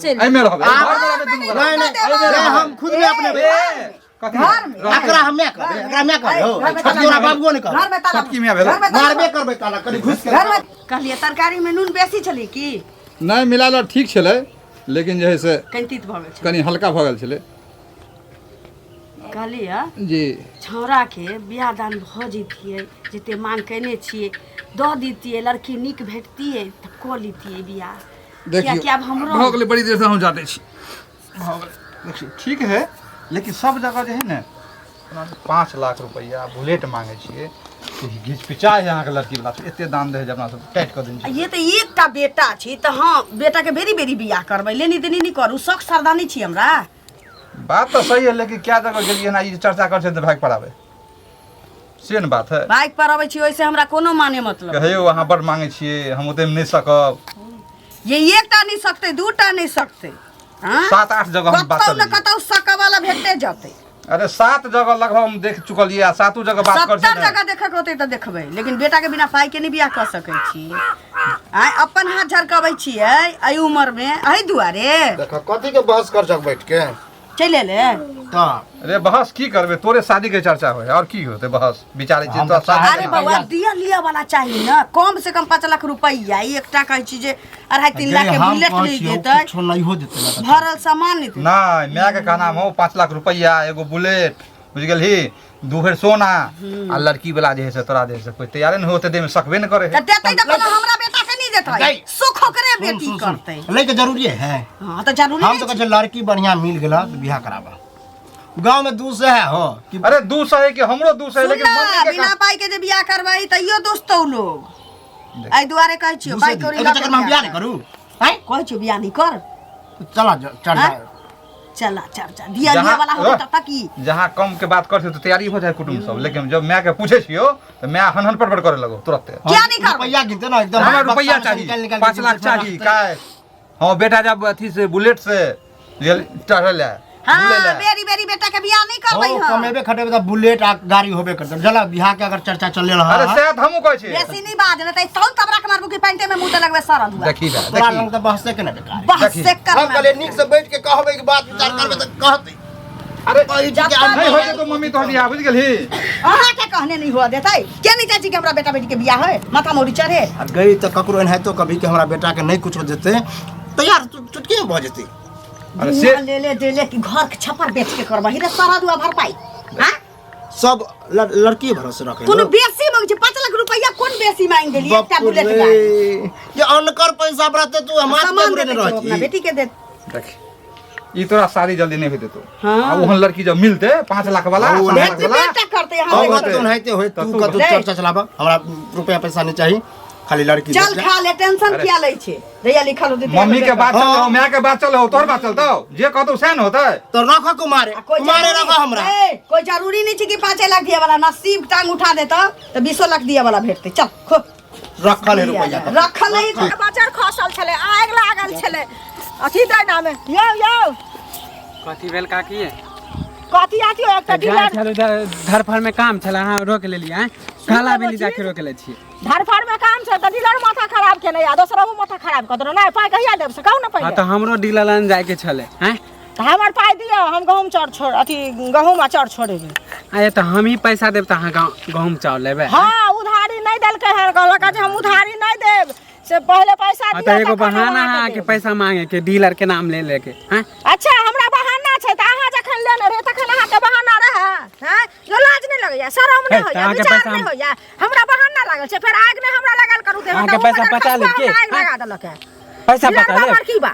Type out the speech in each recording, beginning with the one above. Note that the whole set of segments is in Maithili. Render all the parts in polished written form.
चलि एहिमे रहबै घर मे रहबै दुनू गोरा। नहीं नहीं नहीं, हम खुद में अपने ए, कथी घर में। रहबै। एकरा हमे कहबै, एकरा हमे कहबै हो। घर में ताला तोरा बाबुओ ने कहबै। घर में ताला छोटकी मियाँ भेलै। घर में ताला मारबे करबै ताला कनि घुस के घर में कहलिए तरकारी में नून बेसी छलै की नहि मिलायल ठीक छलै लेकिन जे है से कनि तीत भऽ गेल छलै कनि हल्का भऽ गेल छलै कहलियै जी छौड़ाके बियाह दान भऽ जैतियै जते मांग केने छियै दऽ दितियै लड़की नीक भेटतियै तऽ कऽ लितियै बियाह देखियौ कियाकि आब हमरो भऽ गेलै बड़ी देरसँ हम जाते छी भऽ गेलै देखियौ ठीक है लेकिन सब जगह जे है ने 5 लाख रुपैआ बुलेट मांगै छियै घिच पिचा है अहाँके लड़की वाला सब एते दाम दै है जे अपना सब टाइट कऽ देने आ छी ये तऽ एकटा बेटा छी तऽ हँ बेटाके बेरी बेरी बियाह करबै लेनी देनी नहि करू शौक सरदा नहि छी हमरा बात तऽ सही है लेकिन क्या जगह गेलियै ना ई जे चर्चा कर छै तऽ भागि पड़ाबै से ने बात है बाइक पर अबै छी ओहिसँ हमरा कोनो माने मतलब कहियौ अहाँ बड़ मांगै छियै हम ओतेमे नहि सकब ये एकटा नहि सकतै दूटा नहि सकतै हाँ? सात आठ जगह हम बात कतौ ने करलियै कतौ सकै वाला भेटे जेतै अरे सात जगह लगभग हम देख चुकलियै आ सातो जगह बात कर 70 जगह देखऽ के होतै तऽ देखबै लेकिन बेटा के बिना पाई के नहि बियाह कऽ सकै छी आँय अपन हाथ झरकबै छियै एहि उमर मे एहि दुआरे देख कथी के बहस कर सक बैठ के चलि एलै तऽ अरे बहस की करबै तोरे शादी के चर्चा होय और की होतै बहस विचारै छी हम तोरा तऽ शादी अरे बौआ दिया लिया वाला चाही ने कम से कम 5 लाख रुपैआ ई एकटा कहै छी जे 2.5-3 लाख के हम बुलेट कहै नहि छियौ, देतै कुछो नहीं हो जेतै ना तऽ। भरल सामान नहि देतै नहि माय के कहना हो 5 लाख रुपैआ एगो बुलेट बुझि गेलही 2 भरि सोना आ लड़की वाला जे है से तोरा जे है से कोई तैयारे नहि होते देमे सकबे नहि करे है तऽ देतै तऽ कोनो हमरा बेटा के नहि देतै दै। सुख ओकरे सुन, बेटी सुन, सुन। करतै लैके जरूरी है हँ तऽ जरूरी हम नहि तो कहै छियै लड़की बढ़िया मिल गेला तऽ बियाह कराबा गांव में 200 है हो कि अरे 200 है कि हमरो 200 है सुन लेकिन ना, मम्मी के बिना का- पाई के जे बियाह करबै तैयो दोस्तो लोग एहि दुआरे कहै छियौ 200 पाई दी। कौड़ी एहिके लऽ के चक्कर में हम बियाह बियाह नहीं करू हैं कहै छियौ बियाह नहि कर चला चढ़ जा हैं? चला चल चल दिया जहाँ- लिया वाला होतै तब तक की जहाँ कम के बात करते तो तैयारी हो जाए कुटुम्ब सब लेकिन जब माय के पूछे छियो तो माय हन हन पटपट करे लगो तुरंत क्या नहीं करबै रुपया गिनते ना एकदम हमरा बक्सा रुपया में से चाहिए निकाल निकाल के 5 लाख गिनते चाहिए का हाँ बेटा जब अथी से बुलेट से चढ़ल है हाँ बुलै लए। बेरी बेरी बेटा के बियाह नहीं करबै हो हम कमेबे खटेबे त बुलेट आ गाड़ी होबे करते जला बियाह के अगर चर्चा चले रहा अरे से तऽ हमहूँ कहै छी बेसी नहीं बाज ने त तौन तबरा के मारबू कि पैंटे में मुंह ते लगबे सरल हुआ देखी बा तोरा देखी लंग त बहसे के ना बेकार बस से हम करना कहले नीक से बैठ के कहबै कि बात विचार करबै त कहतै अरे कहै छी कि आब नहीं होइ तो मम्मी तोहर बियाह बुझि गेलही अहाँ के कहने नहीं हुआ देतै के नहीं चाची के हमरा बेटा बेटी के बियाह है माथा मोड़ी चढ़े आ गई त ककरो एनाहितो कभी के हमरा बेटा के नहीं कुछो देते त यार चुटकी में भऽ जेतै अरे से ले ले दे ले कि घर के छप्पर बेच के करबही रे सारा दुआ भरपाई हां सब लड़की भरोसे रखे कोनो बेसी मांग छै 5 लाख रुपैया कोन बेसी मांग देली एकटा बुलेट गाड़ी ये अनकर पैसा रहते तू हमार सामान के देते रहती छौ अपना बेटी के दे देख ई तोरा शादी जल्दी नहीं होते तो हाँ। आ ओहन लड़की जब मिलते 5 लाख वाला हाँ, 7 लाख वाला बेटा करते यहाँ हम देखो। कतौ नहाइते होय तू तू कतौ ले। चर्चा चलाबा हमरा रुपया पैसा नहीं चाहिए खाली लड़की चल देख ले। खा ले टेंशन अरे। किया लै छै जहिया लिखल होतै तहिया मम्मी के बात चल हाँ। हो माय के बात चल हो तोहर बात चलतो जे कहतो सएह ने होतै तो रख कुमारे आ कोई कुमारे जरूरी- रख हमरा ए, कोई जरूरी नहीं छै कि 5 लाख दिया वाला नसीब टांग उठा देता तो 20 लाख दिया वाला भेटते चल खो रखल है रुपया रखल नहीं रखल। बचर खसल छलै आगि लागल छलै अथी दैनामे यौ यौ कथी भेल काकी कथी आथी एकटा जाइ डीलर छल उधर धरफड़ में काम छल अहाँ रोक लेलियै आँय काला बेली जाके रोक ले छियै धरफड़ में काम छै तऽ डीलर माथा खराब केने आ दोसरो माथा खराब कऽ देलहुँ नहि पाइ कहिया देब से कहू ने हँ पहिले तऽ हमरो डीलर लग जाइके छलै आँय तऽ हमर पाइ दिअ हम गहूँम चाउर छोड़ अथी गहूँम आ चाउर छोड़ेबै अरे तऽ हम ही पैसा देब तऽ अहाँ गहूँम चाउर लेबै हँ उधारी नहि देलकै हन कहलक जे हम उधारी नहि देब से पहिले पैसा हँ दिअ तऽ एगो तखन हम बहाना अहाँके अहाँके देब। पैसा मांगे के डीलर के नाम ले लेके आँय अच्छा हमरा बहाना छै तऽ अहाँ जखन लेने रहियै तखन अहाँके बहाना रहए हैं यो लाज नहि लगैया शरम हे, नहि तऽ होइया अहाँके विचार पैसा नहि हम- होइया हमरा बहाना लागल छै फेर आगि नहि हमरा लगाल करू देह अहाँके पैसा पचा लेब के? आगि लगा देलक है पैसा पचा लेब की बा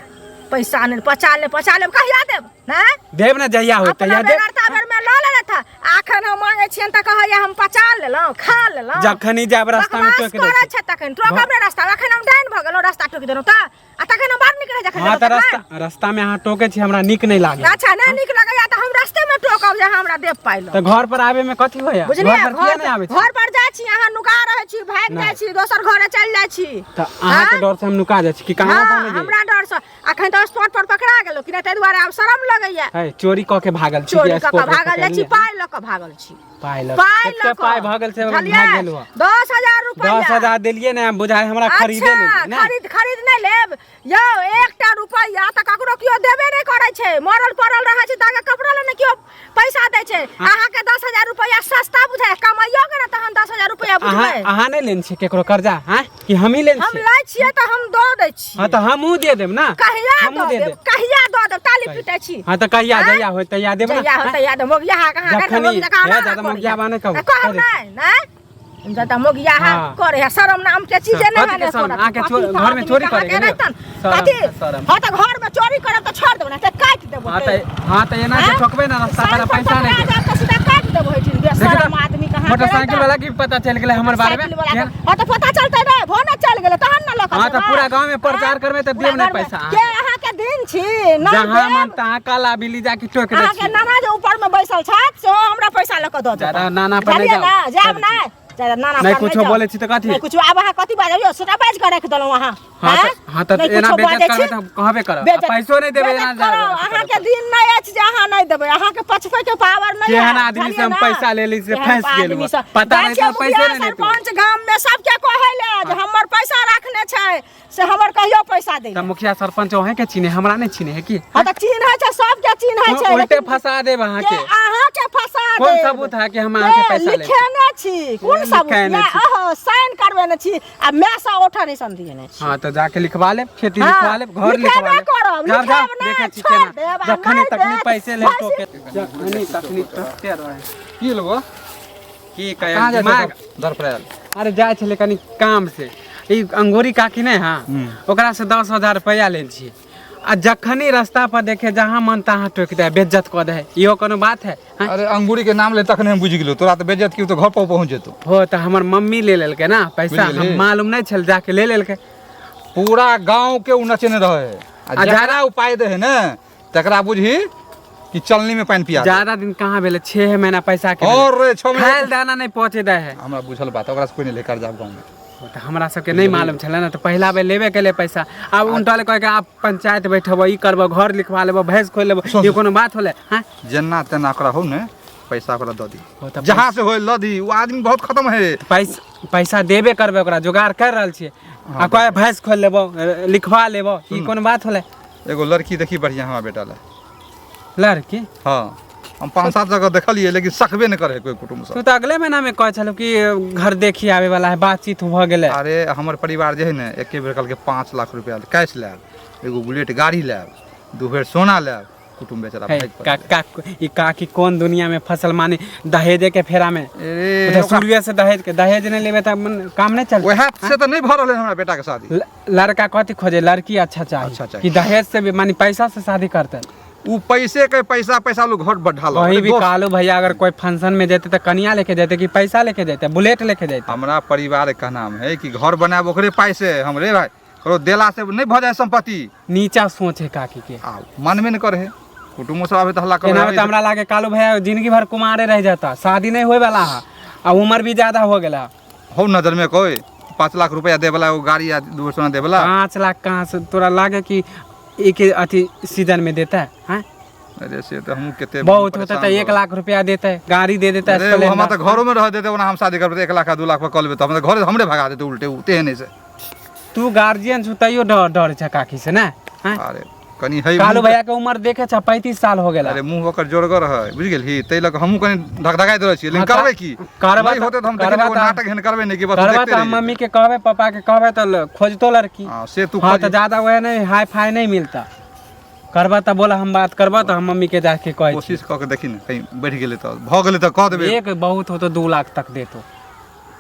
पैसा नहि पचा लेब पचा लेब कहिया देब हैं देब ने जहिया होय अपना तहिया देब बेगरता बेर में लऽ लेलथि आखन हम मांगे छियनि तऽ कहैया हम पचा लेलहुँ खा लेलहुँ जखन ही जायब रास्ता में बकवास टोकि दै करै छी छै तखन टोकब ने रास्ता अखन हम डाइन भऽ गेलहुँ रास्ता टोकि देलहुँ तऽ आ तखन हम बड़ नीक रहै जखन हँ तऽ देलहुँ रास्ता तखन। रास्ता में अहाँ टोके छी हमरा नीक नहि लागे अच्छा नहि नीक लगैया तऽ हम रास्ते में टोकब जे अहाँ हमरा देब पाइ लऽ तऽ घर पर आबे में कथी होया बुझलियै घर पर किया नहि आबै छी घर पर जाइ छी अहाँ नुका रहै छी भागि नहि। जाइ छी दोसर घरे चलि जाइ छी तऽ अहाँके आँय? डर से हम नुका जाइ छी कि कहाँ हँ बने जाइए हमरा डर से अखन तऽ स्पॉट पर पकड़ा गेलहुँ कि नहि ताहि दुआरे आब शरम लगैया है चोरी कऽ के भागल छी चोरी कि कऽ स्पॉट कऽ पर भागल जाइ छी पकड़लियै? पाइ लऽ कऽ भागल छी पाइ लऽ पाइ कते लऽ कऽ। पाइ भऽ गेल से बुझलियै? भागि गेलहुँ। 10,000 रुपैआ। 10,000 देलियै ने, बुझाइ हमरा खरीदे अच्छा, लेलियै ने। खरीद खरीद नहि लेब यौ, एकटा रुपैआ तऽ ककरो केओ देबे नहि करै छै। मरल पड़ल रहै छै तऽ कपड़ा लए नहि केओ पैसा दै छै। अहाँके 10,000 रुपैआ सस्ता बुझाइ, कमाइयो के ने तहन 10,000 रुपैआ अहाँ बुझबै। अहाँ नहि लेने छियै केकरो कर्जा? हाँ, कि हमही लेने हम छियै? लै छियै तऽ हम दऽ दै छियै। हाँ, तऽ हमहूँ दे देब ना। कहिया हमहूँ दऽ दे देब? देब। कहिया दऽ देब? ताली पीटै छी। हाँ, तऽ कहिया? आँय? जहिया होय तहिया देब ना। जहिया हाँ? होतै तहिया देब। मोगिया हा कहाँ जखनी- हे दादा, मोगिया बा नहि कहू। कहब कह दे। नहि नहि, जता मोगिया हा हाँ। करे है, शरम नाम के चीजे नहीं कथी है। के ने शरम? करत। अहाँके कथी घर में आदमी चोरी कहाँ करे के गेलियै? रहितन? शरम, कथी? शरम। हाँ, तऽ घर में चोरी करब तऽ छोड़ देब ना, तऽ काटि देबो। हाँ तऽ, हाँ तऽ एना जे आँय? ठोकबै ना रास्ता पर, साइकिल पैसा नहि पकड़ा देब। जायब तऽ सीधा काटि देबो एहिठिन। बेशरम आदमी कहाँ के मोटरसाइकिल रहितन? वाला के भी पता चलि गेलै हमर बारे में। साइकिल वाला के। हाँ, तऽ पता चलतै ने, भो ने चलि गेलै तहन ने लऽ कऽ हाँ, तऽ जेबै। पूरा गाँव में प्रचार आँय? करबै तऽ पूरा देब नहि गाँव में। पैसा के अहाँके दिन छी नहि जहाँ मन देब। तहाँ काला बिल्ली जाके टोक दै अहाँके छी। नाना जे ऊपर में बैसल छथि सेहो हमरा पैसा लऽ कऽ दऽ देता। ज्यादा नाना पर नहि बुझलियै जाउ। ने? जायब नहि ज्यादा नाना नहि पर कुछो जाउ। बोलै छी तऽ कथी? नहि कुछो। आब अहाँ कथी बाजब यौ? सोटा बाजि कऽ राखि देलहुँ अहाँ। हाँ आँय? तऽ, हाँ तऽ नहि एना कुछो बेइज्जत बाजै करबै छी। तऽ हम कहबे करब। आ बेइज्जत- पैसो नहि देबै एना बेइज्जत करब। अहाँके दिन नहि अछि जे अहाँ नहि देबै। अहाँके पचबै के पावर नहि केहन है, आदमी से हम बुझलियै ने? पैसा लेली से केहन फँसि आदमी गेलहुँ। से। पता जाइ रहै छियै तऽ पैसे मुखिया नहि लेतहुँ। सरपञ्च गाम में सबके कहै ले जे हमर पैसा रखने छै से हमर कहियो पैसा दै तऽ मुखिया सरपंच अहें के चिन्हे, हमरा नहि चिन्हे है की? हाँ, तऽ चिन्है छै, सबके चिन्है छै। उल्टे लेकिन फंसा देब के अहाँके। अहाँके फंसा कोन देब। सबूत है कि हम अहाँके के पैसा लै छी? लिखेने छी। कोन सबूत? लिखेने या छी? अहो साइन करबेने छी आ मैं से ओठा नहीं समझिएने छी। हाँ, तऽ जाके लिखवा लेब, खेती हाँ, लिखवा लेब, घर लिखेबे लिखवा लेब। करब, जाओ, जाओ, लिखेब नहि, देखै छी छोड़ि केना। देब, आ जखनी नहि तखनी देत, पैसे ले पैसे- टोके, जखनी तखनी टोकते रहे। की लेबो? की कहाँ कहे जाइ दिमाग छै धरफड़ायल? अरे जाइ छलै कनि काम से। ई अंगूरी काकी नहि हाँ, ओकरा से 10,000 रुपैआ लेल छियै आ जखनी रास्ता पर देखे जहाँ मन तहाँ टोकि दे, बेज्जत कऽ दे है। इहो कोनो बात है? हाँ? अरे अंगूरी के नाम ले तखने हम बुझि गेलहुँ, तोरा तऽ बेज्जत की तो घर पर पहुँच जेतौ। हो तऽ हमर मम्मी ले लेलकै ना पैसा। बुझि गेलही? हम मालूम नहि छल, जाके ले लेलकै। पूरा गाँव के उ नचेने रहे है आ आ जकरा उपाय दे है ने तकरा बुझी कि चलनी में पानि पिया दे। ज्यादा दिन कहाँ भेलै, 6 महीना पैसा के और रे 6 महीना खायल दाना नहि पहुँचे दै है। हमरा बुझल बात, ओकरा से कोई नहीं ले कर्जा गाँव में। ओ तऽ हमरा सबके नहि मालूम छलै ने, तऽ पहिला बेर लेबे केलै पैसा। आब उनटल कह के आब पंचायत बैठबो, ई करबो, घर लिखवा लेबो, भैंस खोलि लेबो। सुन। ई कोनो बात होलै? हाँ, जेना तेना ओकरा हो ने पैसा ओकरा दऽ दी। ओ तऽ जहाँ से होय लऽ दी, ओ आदमी बहुत खत्म है। पैसा देबे करबै, ओकरा जोगाड़ कर रहल छियै। आ कहे भैंस खोलि लेबो, लिखवा लेबो, ई कोनो बात होलै? एगो लड़की देखी बढ़िया हमरा बेटा ला। लड़की? हाँ, हम 5-7 जगह देखलियै लेकिन सकबे नहि करे कोई कुटुम्ब तू सब। तऽ अगले महीना में कहै छलहुँ कि घर देखी आबे वाला है, बातचीत भऽ गेलै। अरे हमर परिवार जे है ने एके बेर कहलकै 5 लाख रुपया कैश लायब, एगो बुलेट गाड़ी लायब, 2 भरि सोना लायब। कुटुम्ब बेचारा हे, भागि पड़लै। का ई काकी कोन दुनिया में फसल माने दहेजे के फेरा में। अरे उधर शुरुए से दहेज के, दहेज नहीं लेबे तऽ मन काम नहीं चलतै। वएह से तऽ नहि भऽ रहलै हमरा बेटा के शादी। लड़का कथी खोजे? लड़की अच्छा चाहिए। अच्छा चाहिए। कि दहेज से भी माने पैसा से शादी करते। उ पैसे के पैसा पैसा लोग घर बढ़ा लो। कहीं भी कालू भैया अगर कोई फंक्शन में जेते तऽ कनिया लेके जेते कि पैसा लेके जेते, बुलेट लेके जेते? हमरा परिवार के नाम है कि घर बनायब ओकरे पाइ से। हमरे भाई ककरो देला से नहीं भऽ जाए संपत्ति। नीचा सोच है काकी के। आ मनमे नहि करे है, कुटुम्बो सब आबे तऽ हल्ला एना करे। तऽ हमरा लागे कालू भैया जिंदगी भर कुमारे रह जाता, शादी नहीं होए वाला है आ उम्र भी ज्यादा हो गेला। हो नजर में कोई 5 लाख रुपया दे वाला, एगो गाड़ी आ 2 सोना दे वाला। 5 लाख कहाँ से तोरा लागे कि एक अथी सीजन में देता है? हाँ? अरे से तऽ हमहूँ कते बहुत होता परेशान तो 1 भऽ लाख रुपया देते, गाड़ी दे देता। अरे वो हमरा तऽ घरो में रह देते, ओना हम शादी करबै तऽ 1 लाख आ 2 लाख पर कऽ लेबै तऽ हमरा घरे हमरे भगा देते उल्टे उ तेहन से। तू गार्जियन छु तैयो डर डर छै काकी से ने? हाँ? अरे कनी है कालू भैया के उम्र देखे छ, 35 साल हो गेला। अरे मुँह ओकर जोरगर है बुझि गेलही, ताहि लऽ कऽ हमहूँ कनी धकधकाइत रहै छियै, लेकिन हाँ, करबै की? करबै नहि तऽ- होतै तऽ हम देखै करबै एगो तऽ- नाटक एहन करबै ने कि बस करबा देखते तऽ हम रहि मम्मी के कहबै, पापा के कहबै तऽ खोजतो लड़की। जेतै। हाँ, से तू हाँ खोज। तऽ ज्यादा वह नहीं, हाई फाई नहीं मिलता। करबा तऽ बोला, हम बात करबा तऽ हम मम्मी के जाके कहै छी। कोशिश कऽ के देखी ने, कहीं बढ़ि गेलै तऽ भऽ गेलै तऽ कऽ देबै। एक बहुत हो तो 2 लाख तक देतो,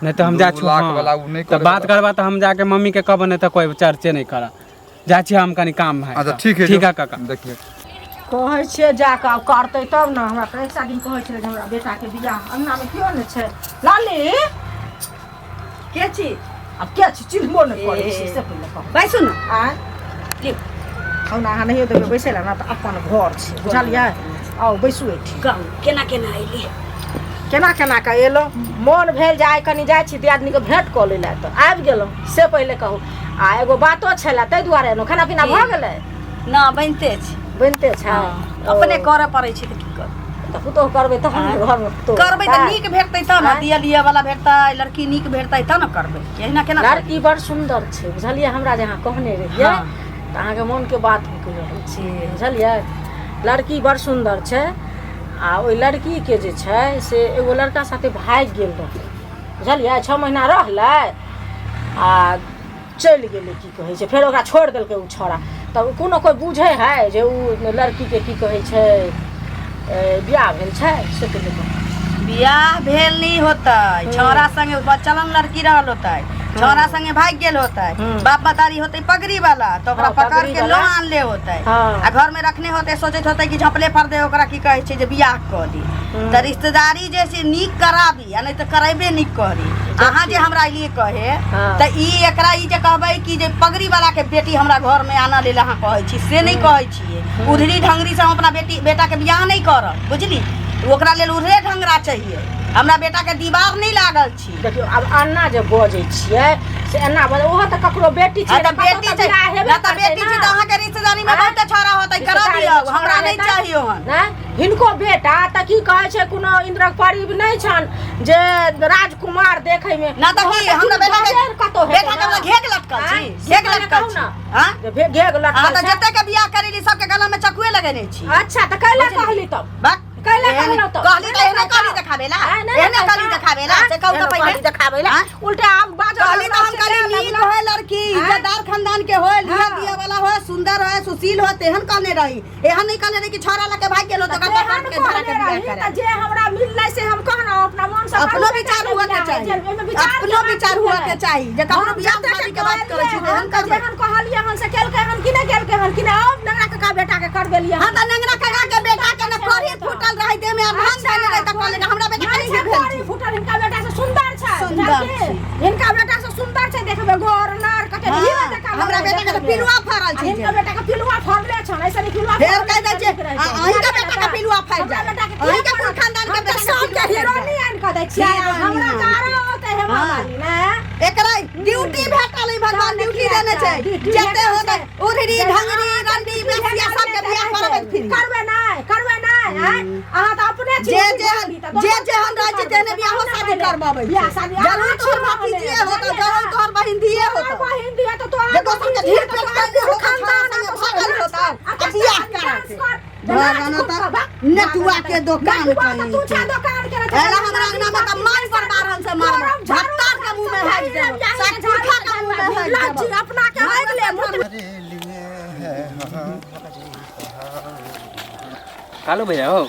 नहीं तो हम 2 जा छु। लाख हाँ। वाला उ नहि तऽ करे बात वाला। करबा तऽ हम जाके मम्मी के कहब, नहीं तऽ कोई चर्चे नहीं करा। जा छी हम, कनी काम है। अच्छा ठीक है। ठीक है काका। देखिए कहै छियै जाकऽ आब करतै तब ने। हमरा तऽ एक दिन कहै छलै जे हमरा बेटाके बियाह अङ्गनामे केओ नहि छै। लाली के छी? आब के छी चिन्हबो नहि करै छी से पहिले कहू। बैसू ने। आँय हम अहाँ नहियो देबै बैसै लए ने तऽ अपन घर छै, बुझलियै? आउ बैसू एहिठाम। कहू केना केना अयली? केना केना कऽ एलहुँ, मोन भेल जे आइ कनि जाइ छी दियादनीके भेँट कऽ लै लए तऽ आबि गेलहुँ, से पहिले कहू। आ एगो बातो छलए ताहि दुआरे एलहुँ। खाना पीना भऽ गेलै? ना, बनिते छै। बनिते छै? अपने करऽ पड़ै छै तऽ की करब। तऽ पुतोहु करबै तहन ने घरमे पुतोहु करबै तऽ हेतै। नीक भेटतै तब ने दिया लिअ वाला भेटतै लड़की नीक भेटतै तब ने करबै एहिना केना करबै? लड़की बड़ सुन्दर छै बुझलियै हमरा जे अहाँ कहने रहियै हँ। तऽ अहाँके मोनके बात हम कहि रहल छी बुझलियै लड़की बड़ सुन्दर छै आ ओहि लड़कीके जे छै से एगो लड़का साथे भागि गेल रहै बुझलियै छओ महीना रहलै आ चलि गेलै की कहै छै फेर ओकरा छोड़ि देलकै ओ छौड़ा तब कोनो कोइ बुझै हइ जे ओ लड़कीके की कहै छै बियाह भेल छै से तऽ नहि बियाह भेल नहीं होतै छौड़ा संगे बचलन लड़की रहल होतै छौड़ा संगे भागि गेल होतै बाप मतारी होतै पगड़ी वाला तऽ ओकरा हाँ, पकड़ पगड़ी के वाला। लो आनले होतै हाँ। आ घर में रखने होतै सोचैत होतै कि झपले पर दे ओकरा की कहै छै जे बियाह कऽ दी तऽ रिश्तेदारी जे छै नीक कराबी आ नहि तऽ करेबे नीक करी अहाँ जे हमरा लिए कहे हाँ। तऽ ई एकरा ई जे कहबै कि जे पगड़ी वाला के बेटी हमरा घर में आनऽ लेल अहाँ कहै छी से नहि कहै छियै उधरी ढंगरी से हम अपना बेटी बेटा के बियाह नहि करब बुझली ओकरा लेल उधरे ढंगरा चाहिए हमरा बेटा के दीवार नहि लागल छी देखियौ आब एना जे बजै छियै से एना बजै ओहो तऽ ककरो बेटी छै हाँ, तऽ कतौ बेटी तऽ छै बियाह हेबे ना तऽ करतै बेटी छै ना। तऽ अहाँके रिश्तेदारी में आँय? बहुते छोरा होतै करा रिश्तेदारी दियौ मे हमरा छोड़ा नहि हेतै। चाहिए ओहन नहि हिनको बेटा तऽ की कहै छै कोनो इन्द्रक परीब नहि छनि जे राजकुमार देखै मे ना तऽ की हमरा बेटा के कतौ हेतै बेटा के हमरा घेघ लटकल छी आँय? घेघ से लटकल कहू छी ना। हाँ जे घेघ अहाँ लटकल तऽ छै जते के बियाह करेली सबके गला में चकुए लगेने छी अच्छा तऽ कैला कहली तब बक कैला एहन- कहलहुँ तऽ कहली तऽ एहने कहली देखाबेला आँय, नहि, एहने नहि, कहली देखाबेला से कहू तऽ एहने पहिले कहली देखाबेला आँय? उल्टा आब बाजऽ कहली तऽ हम लगलहुँ, कहली से नीक लगलहुँ। होय लड़की इज्जतदार खानदान के होय लिया हाँ। दिया वाला होय सुंदर होय सुशील होय तेहन कहने रही एहन नहीं कहने रही कि छोरा लके भाग गेलो तो तेहन पकड़ के धरा के कहने बियाह रही करे तऽ जे हमरा मिललै से हम कहलहुँ अपना मन से अपनो करू विचार बेटा हुआ के बियाह, चाही जे ओहिमे विचार के अपनो बात विचार की हुआ भेलै? के चाही जे ककरो हम बियाह जतेक शादी के बात करै छी कहलियै तेहन हन, तऽ करबै जेहन कहलियै हन से केलकै हन कि नहि केलकै हन कि नहि अब नगरा काका बेटा के करबेलियै हां त नंगरा काका के बेटा के न कोरी फूटल रहे देह में अरमान धैले रहे त कहले हमरा बेटा के अच्छा, नहीं भेल कोरी फूटल हिनका बेटा से सुंदर छै सुंदर बुझलही? छै। हिनका बेटा से सुंदर छै देखबै गोर नार कटे हाँ, हीरा जकाँ हमरा लगै बेटा के तऽ देखैमे। पिलुआ फड़ल आ छै हिनका बेटा के पिलुआ फड़ले छन ऐसे नहीं पिलुआ फेर फड़ल कहि दै छै, छियै, नीक रहै आ छै। अहींके बेटा के पिलुआ फड़ि हमरा जाय। बेटा के अहींके किया कुल खानदान के हम तऽ बेटा के सबके पिलुआ फड़ि हीरोनी जाय। आनि कऽ दै छियै हीरोनी हमरा आनि तऽ आरो होतै हेमा हाँ। मालिनी ने एकरा ड्यूटी भेटल है भगवान ड्यूटी देने छै ड्यूटी जते भेटल होतै छै। उधरी ढंगरी रंडी बेसिया सबके बियाह करबै फिर करबै नहि करबै नहि आँय? अहाँ तऽ अपने छी जे उधरी जे ढंगरी तऽ जे दोसर जेहन रहै छै करबै, तेहने बियाहो तऽ शादी अपने करबाबै छै। बियाह शादी जरूर अहाँ तोहर छी भतीजिए रहने, होतौ बुझलियै जरूर ने? तोहर बहिन धिये तोहर होतौ बहिन दिहे तऽ तोहर जे दोसर के भतीजी ढीर तऽ पेट तोहर कर दे होतौ खानदान छोरा संगे आ भागल होतौ आ बियाह करा के नेटुआ के दोकान नेटुआ तऽ कहीं तू छा दोकान के एला हमरा अंगना में तऽ मान पर बारहन से मारब झत्तार के मुंह में हाथ देब साकुठा के मुंह में हाथ देब अपना के हाथ ले कालू भैया हो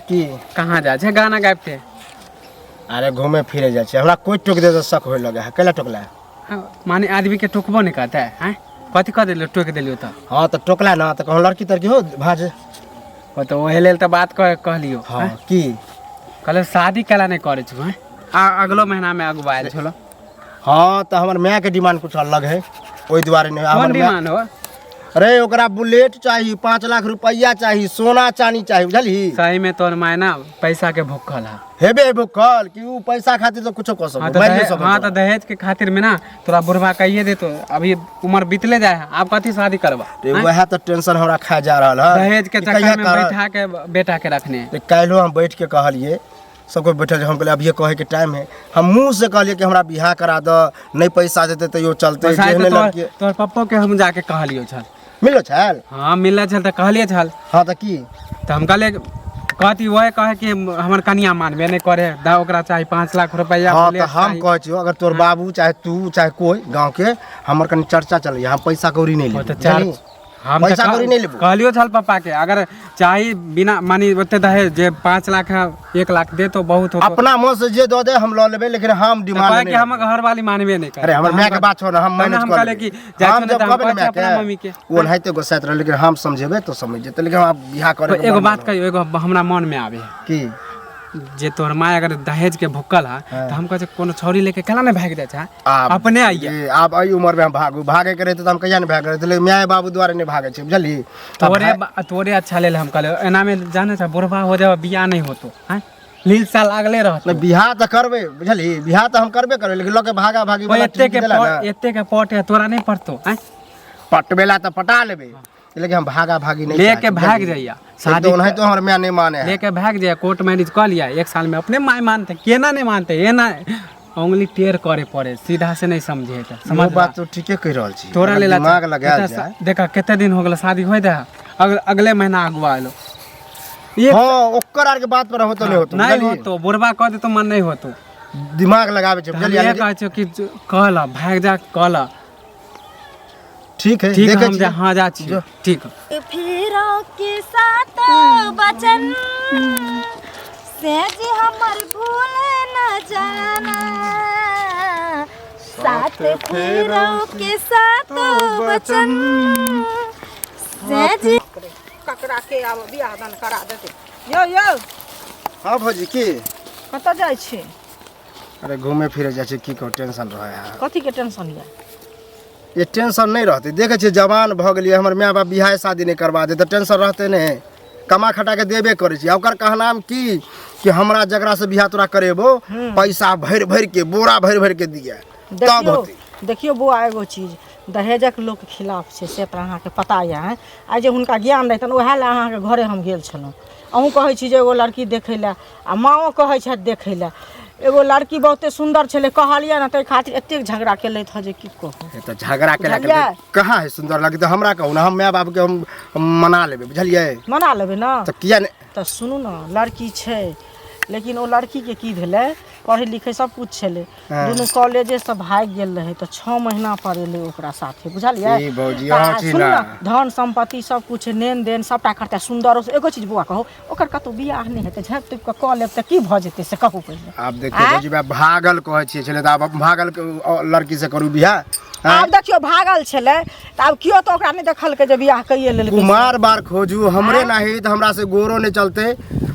की कहाँ जा छै गाना गाबिते अरे घूमे फिरे जाइ छै हमरा कोइ टोक दे तऽ शक होय लगे है कैला टोकला हाँ, माने आदमी के टोकबो नहीं करता है हैं कथी कह देलियो टोक देलियो तऽ हाँ तऽ टोकला ना तऽ कहूँ लड़की तड़की हो भाज ओ तऽ ओहे लेल तऽ बात कह कहलियो हाँ हैं? की कहलियो शादी केला नहीं करै छु हैं आ अगलो महीना में अगुआ आयल छलो हाँ तऽ हमर माय के डिमांड कुछ अलग है ओहि दुआरे नहीं कोन हमर माय डिमांड हो अरे ओकरा बुलेट चाही 5 लाख रुपैआ चाही सोना चानी चाही बुझलही सही में तोर माय ना पैसा के भूखल है हेबे भूखल कि ऊ पैसा खातिर तो कुछो कऽ हाँ सको तो मारियो दहेज सको हाँ तो दहेज के खातिर में ना तोरा बुढ़वा कहिए दे तो अभी उम्र बीतले जाए है आप कथी शादी करबा रे वएह तऽ टेंशन हमरा खा जा रहल है दहेज के कि चक्कर कहिया में करत? बैठा के बेटा के रखने है ते काल्हिो हम बैठ के कहलिए सब कोइ बैठल छै हम कहलिए अभिये कहै के टाइम है हम मुँह से कहलिए कि हमरा बियाह करा दऽ नहि पैसा देतै तैयो चलतै वैसा जेहने तोहर लड़की तोहर पप्पो के हम जाके कहलियो छल मिललो छल हाँ मिलल छल तऽ कहलिए छल हाँ तऽ की तऽ हम कहलिए कहती वह कहे कि हमर कनिया मानबे नहीं करे दा ओकरा चाही 5 लाख रुपया हाँ बुलेट तऽ हम चाही। कहै छियौ अगर तोहर बाबू चाहे तू चाहे कोइ गाँव के हमर कनि चर्चा चलैया हम पैसा कौड़ी नहि ओ लेबै तऽ चार बुझलही? हम तऽ पैसा कौड़ी नहि लेबो कहलियो छल पप्पा के अगर चाही बिना मानी ओते दहेज जे 5 लाख है 1 लाख दे तो बहुत होतो अपना मन से जे दऽ दे हम लऽ लेबै लेकिन हम तऽ डिमांड कहै नहि कि हमर घर वाली मानबे नहीं करे अरे हमर तऽ माय के बात छोड़ हम तब मैनेज हम कर कहले लेबै। कि जाइ हम छियौ ने जब तऽ हम कहबै ने कहै छियै अपना मायके मम्मी के ओ ओनाहिते गोसाइत रहै लेकिन हम समझेबै तऽ समझ जेतै लेकिन हम बियाह करे एगो बात कहियो एगो हमरा मन में आवे है की जे तोहर माय अगर दहेज के भुक्कल है तऽ हम कहै छियै कोनो छौरी लेके केना नहि भागि जाइ छै आब अपने आइए ये आब एहि उम्र में हम भागू भागे के रहिते तऽ हम कहिया नहि भाग रहिते लेकिन माय बाबू दुआरे नहि भागे छै बुझलही आब तोरे तोरे अच्छा लेल हम कहले एना में जाने छै बुढ़बा हो जाए बियाह नहीं होतो हैं लील साल लागले रहतो नहि बियाह तऽ करबै बुझलही बियाह तऽ हम करबे करबै लेकिन लऽ के भागा भागी ओए वाला एते के ट्रिक देला ने एते के पट है तोरा नहीं पड़तो हैं पटबेला तऽ पटा लेबै लेकिन हम भागा भागी नहीं लेके भाग जाइया। शादी ओनाहितो हमर माय नहीं माने है। लेके भाग जाइया, कोर्ट मैरिज कऽ लिया, एक साल में अपने माय मानते, केना नहीं मानते, एना उंगली टेढ़ करे पड़े, सीधा से नहीं समझे त समझ समझ बात तो ठीके कह रहल छी। तोरा अगर लेला दिमाग लगायल जाए। देखा कते दिन हो गेल शादी होय दे, अगले महीना अगुआ एलो। हाँ, ओकर आर के बात पर होतो नहीं होतो, नहीं बुझलियै? होतो, बुढ़बा कह दे तो मन नहीं होतो, दिमाग लगावे छै, हम बुझलियै? इहे कहै छियौ कि कहल भाग जा, कहल ठीक है, ठीक, देखै हम जा, छियै। हाँ जा छी, ठीक। फिरो के साथ बचन से जे हमर भूल न जाना, सात फेरों के साथ बचन से जे ककरा के आब बियाह दान करा देते। यो यो। हाँ भौजी, की कतऽ जाइ छी? अरे घूमे फिरे जाइ छी, की कहू, टेंशन रहे है। कथी के टेंशन यऽ? ये टेंशन नहीं रहते, देखे छियै जवान भऽ गेलियै, हमर माय बाप बियाह शादी नहीं करवा दे तऽ टेंशन रहते नहीं, कमा खटा के देबे करै छी। आ ओकर कहनाम की कि हमरा जकरा से बियाह तोरा करेबो पैसा भरि भरि के बोरा भरि भरि के दिया तब देखियौ होतै। देखियौ बौआ, एगो चीज दहेजक लोक खिलाफ छै से तऽ अहाँके पता यऽ। आइ जे हुनका ज्ञान रहितनि उएह लए अहाँके घरे हम गेल छलहुँ। अहूँ कहै छी जे एगो लड़की देखै लए, आ माँओ कहै छथि देखै लए। एगो लड़की बहुते सुन्दर छलै, कहलियै ने ताहि खातिर एतेक झगड़ा केलथि हँ जे की कहू। ए तऽ झगड़ा केला बुझलियै? कहाँ है सुन्दर लड़की? तऽ हमरा कहू ने, हम माय बापके हम मना लेबै, बुझलियै? मना लेबै ने तऽ किया नहि? तऽ सुनू ने, लड़की छै लेकिन ओ लड़कीके की भेलै, पढ़ै लिखै सब कुछ छलै, दुनू कॉलेजे से भागि गेल रहै तऽ 6 महीना पर एलै ओकरा साथे, बुझलियै? ई भौजी, तऽ अहाँ छी सुनू ना। ने, धन सम्पत्ति सब कुछ लेन देन सबटा करतै, सुन्दर एगो चीज बौआ कहू, ओकर कतहु बियाह नहि हेतै, झाँपि तोपि कऽ कऽ लेब तऽ की भऽ जेतै से कहू पहिले। आब देखियौ भौजी, बा भागल कहै छियै छलै तऽ आब भागल के, लड़की से करू बियाह? आब देखियौ भागल छलै तऽ आब केओ तऽ ओकरा नहि देखलकै जे बियाह कैये लेलकै। कुमार बार खोजू, हमरे नाही तऽ हमरा से गोरो नहीं चलते,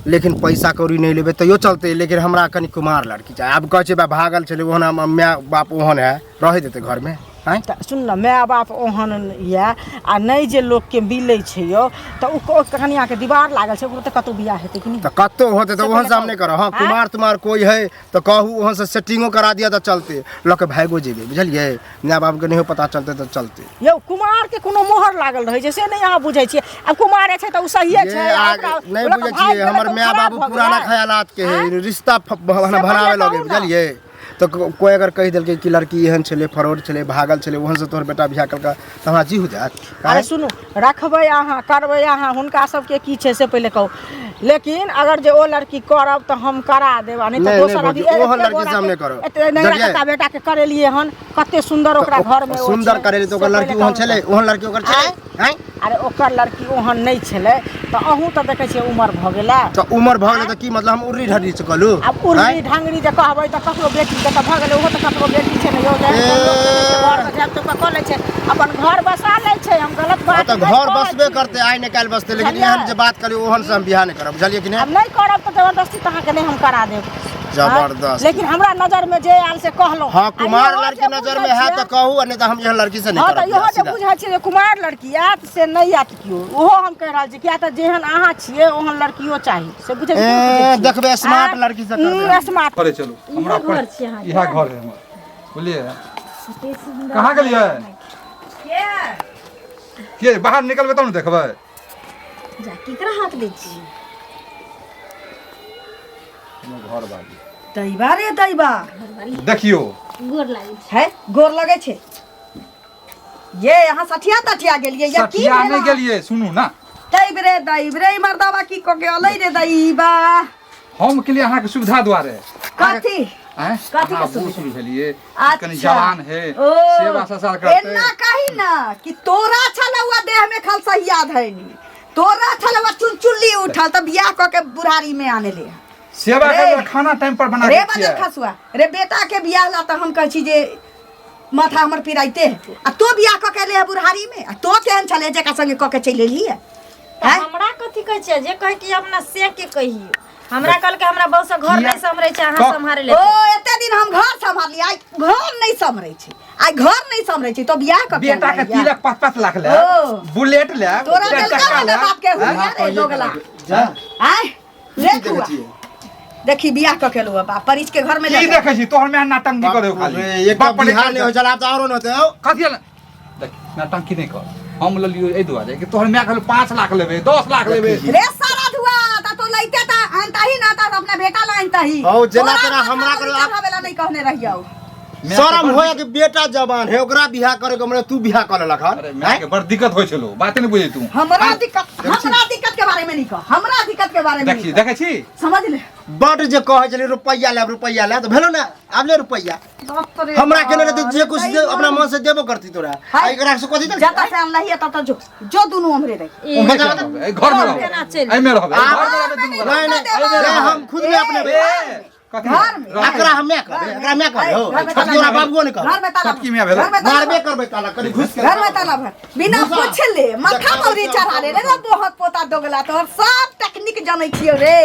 लेकिन पैसा कौड़ी नहीं लेबै तैयो चलते, लेकिन हमरा कनि कुमार लड़की चाही। आब कहै छै बा भागल छलै, ओहन हम माय बाप ओहन है, रहै देतै घरमे? आँय? तऽ सुन ने, माय बाप ओहन यऽ आ नहि जे लोकके मिलै छै यौ तऽ ओ कनियाके दीवार लागल छै, ओकरो तऽ कतहु बियाह हेतै कि नहि? तऽ कतहु होतै तऽ से ओहन पहिले से हम नहि करब। हाँ, आँय? कुमार तुमार कोइ है तऽ कहू, ओहन से सेटिंगो करा दिअ तऽ चलते, लऽ कऽ भागिओ जेबै, बुझलियै? माय बापके नहियो पता चलतै तऽ चलते। यौ कुमार के कोनो मोहर लागल रहै छै से नहि अहाँ बुझै छियै। आब कुमारे छै तऽ ओ सहिए ये छै, आ नहि ओकरा बुझै भागि छियै, गेलै हमर तऽ ओ माय खराब बाबू भऽ पुराना गेलै। ख्यालात के है, आँय? रिश्ता से पहिले बनाबे लगे, कहू ने। बुझलियै? तऽ कोइ अगर कहि देलकै कि लड़की एहन छलै, फरौड छलै, भागल छलै, ओहन से तोहर बेटा बियाह केलकै तऽ हमरा जी हो जायत? अरे सुनू, रखबै अहाँ, करबै अहाँ, हुनका सबके की छै से पहिले कहू। लेकिन अगर जे ओ लड़की करब तऽ हम करा देब, आ नहि तऽ नहि, दोसर नहि अभी भौजी, ओहन एते लड़की से हम गोरा नहि करब। एते नेंगरा बुझलियै? कक्का बेटा के करेलियै हन, कते सुन्दर ओकरा घर में ओ सुन्दर छै, करेली तऽ से ओकर लड़की पहिले ओहन कहू छलै? ने। ओहन लड़की ओकर छलै? आँय? अरे ओकर लड़की ओहन नहि छलै तऽ अहूँ तऽ देखै छियै उमर भऽ गेलै। तऽ उमर भऽ गेलै तऽ की मतलब हम उर्री ढर्री से कहलू? आब उर्री ढंगरी जे कहबै तऽ ककरो बेटी के तऽ भऽ गेलै, ओहो तऽ ककरो बेटी छै ने यौ, जे घरमे झाँपि तोपि कऽ कऽ लै छै, अपन घर बसा लै छै। हम गलत बात तऽ नहि घर कहै बसबे छी। करतै, आइ नहि काल्हि बसतै, लेकिन बुझलियै? एहन जे बात करी ओहन से हम बियाह नहि करब, बुझलियै कि नहि? आब नहि करब तऽ जबरदस्ती तऽ अहाँके नहि हम करा देब। जबरदस्त। लेकिन हमरा नजर में जे आयल से कहलहुँ। हाँ, आ कुमार इहो लड़की जे नजर बुझै में है छियै- तऽ कहू, आ नहि तऽ हम एहन लड़की से नहीं हाँ, करब तऽ इहो बियाह, जे सीधा। बुझै छियै जे कुमार लड़की आयत से नहि आयत केओ, ओहो हम कहि रहल छी, किया तऽ जेहन अहाँ छियै ओहन लड़कियो चाही, से बुझै छियै कि नहि बुझै ए, छियै? देखबै स्मार्ट आँय? लड़की से करबै। स्मार्ट। घरे चलू, हमरा इएह घर छी अहाँके? इएह घर है हमर, बुझलियै? कहाँ गेलियै? के बाहर निकलबै तब ने देखबै। जा केकरा हाथ दै छी? घर बाली। दैबा रे दैबा। देखियौ। गोर लागै छै। है, गोर लगै छै। ये यहाँ सठिया तठिया गेलियै या की सठिया भेल नहि अहाँ? गेलियै, सुनू ना। दैब रे दैब रे, मर्दाबा की कऽ के अलै रे दैबा। हम के लिए अहाँके सुविधा दुआरे। कथी? आँय? कथी के अहाँ सुविधा? बूढ़ सूढ़ भेलियै, अच्छा। कनि जवान है, ओ, सेवा ससार करतै। एना कही ना कि तोरा छलौआ देह में खलसहिया धैनी, तोरा छलौआ चुलचुल्ली उठल तऽ बियाह कऽ के बुढ़ारी में आने ले। सेवा रे। करे खाना टाइम पर बना रे के बदल खियाए। खसुआ रे, बेटा के बियाह ला तऽ हम कहै छी जे माथा हमर पिराइते है, आ तो बियाह कऽ के ले है बुढ़ारी में, आ तो केहन छले जेकरा संगे कऽ के चलि एलही है? तऽ हैं? हमरा कथी कहै छियै? जे कहै कि अपना से के कहियौ, हमरा कहलकै हमरा बहू से घर किया? नहि सम्हरै छै, अहाँ सम्हारै ओ ले। एते दिन हम घर सम्हारली, आइ घर नहि सम्हरै छै, आइ घर नहि सम्हरै छै, तो बियाह कऽ के बेटा के अनलही है। तिलक 5-5 लाख ले, ओ। बुलेट ले, तोरा चारि देलका चक्का ने ले। बाप के हुलिया रे दोगला। आय देखू देखी बियाह कऽ के एलहुँ बाप परिच के घर में की देखै छी तोहर माय नाटंकी करे खाली एक बाप बिहार नहीं हो चला तो औरो न होते हो कथी देख नाटंकी नहीं कर। हम लेलियो एहि दुआरे कि तोहर माय कहल 5 लाख लेबै 10 लाख लेबै। रे सारा धुआ त तो लैते त अनतही ना त अपना बेटा ला अनतही। हौ, जेना तोरा तेना हमरा माथा करो, मौरी चढ़ावे ला नहीं कहने रहियौ। माय के शरम बड़ होय कि बेटा जवान है, ओकरा बियाह करे के मने तू बियाह कर लेलक हन। अरे माय के बड़ दिक्कत होइ छलो, बाते नहीं बुझै तू। हमरा दिक्कत, हमरा दिक्कत के बारे में नहीं कह, हमरा दिक्कत के बारे में देखी नहीं कह। देखै छी समझ ले। बड जे कहै छली रुपैआ लेब रुपैआ लेब, तऽ भेलो ने, आब ले रुपैआ। बाप रे हमरा केने रहतै बाप। जे कुछ जे अपना मन से देबो करती तोरा। हाय। आ एकरा से कथी देलकै? जतऽ से अनलही ततऽ जो जो दुनू उम्हरे रही। उम्हरे बता, चल रहबै, घर में रहबै, केना चलि एहिमे रहबै, घर में रहबै दुनू गोरा। नहीं, नहीं, देबो। नहीं, हम खुद में अपने ए, कथी घर में। रहबै? एकरा हम मैं कहबै, एकरा मैं कहबै हो। घर में ताला तोरा भर। बाबुओ नहीं कहबै। घर में ताला छोटकी मियाँ भेलै। घर में ताला मारबे भर। करबै ताला, कनी घुस के घर में ताला भर। बिना घुसा। पूछले माथा मौरी चढ़ा ले रे बहुत पोता दोगला तोहर सब टेक्निक जानै छियौ रे।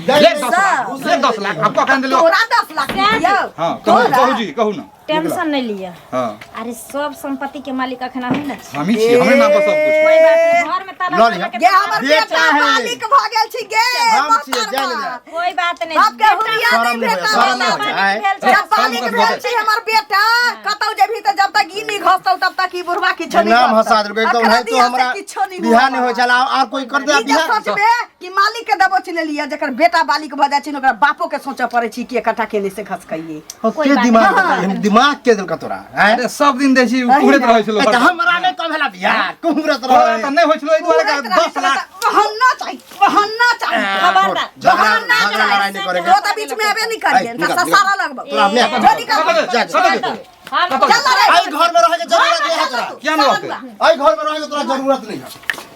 ले 10 लाख, ले 10 लाख, हम कखन देलियौ? तोरा 10 लाख दियौ। हाँ, कहू तोरा। कहू जी, कहू ना। टेंशन नहीं लिअ। हाँ। अरे सब संपत्ति के मालिक अखन अहीं न छी। हमही छी, हमरे नाम पर सब कुछ। कोई बात नहीं, घर में ताला लऽ लिअ। लगा के गे हमर बेटा बेटा है। मालिक भऽ गेल छी गे। हम छियै, मोहतरमा। जाय ने जाय। कोई बात नहीं। बाप के हुरिया शरम नहीं नहि होइए, भेटा शरम नहि वाला। होइए, आँय। जब बालिक शरम भेल कथी छी हमर बेटा, कतौ जेबही तऽ जब तक ई नहि घसतौ तब तक ई बुढ़वा किछो नहि नाम घसतौ। हंसा देलकै एकदम। अखरा है तो दिया से हमरा किछो नहि बियाह नहीं हुअ होइ छल, आर कोई कर दे ई जे बियाह। सोचबे कि मालिक के दबोच लेलियै, जकर बेटा बालिक भऽ जाइ छै ने, ओकरा बापो के सोचऽ पड़ै छै कि एकटा केने से घसकैयै। हो, के दिमाग देलकै? हम दिमाग के देलकै तोरा, आँय? अरे सब दिन दै छी, कुहरैत रहै छलो। ए, तऽ हमरा नहि कम भेला बियाह, कुहरत तोरा रहै। तऽ नहि होइ छलो, एहि दुआरे कुहरैत कि रहै 10 लाख। बहाना चाही, बहाना चाही। खबरदार। झगड़ा बहाना झगड़ा चाही। लड़ाई नहीं करेके। तो तऽ बीच में एबे नहीं करियै, ऐ, तऽ निकल, ससारा निकल। लगबौ। तोरा अपने कतऽ जो निकल। जा, कतऽ जेतै? हम कतऽ चल रे। एहि घर में रहैके जरूरत नहीं है तोरा। किया नहि रहतै? एहि घर में रहैके तोरा जरूरत नहीं है।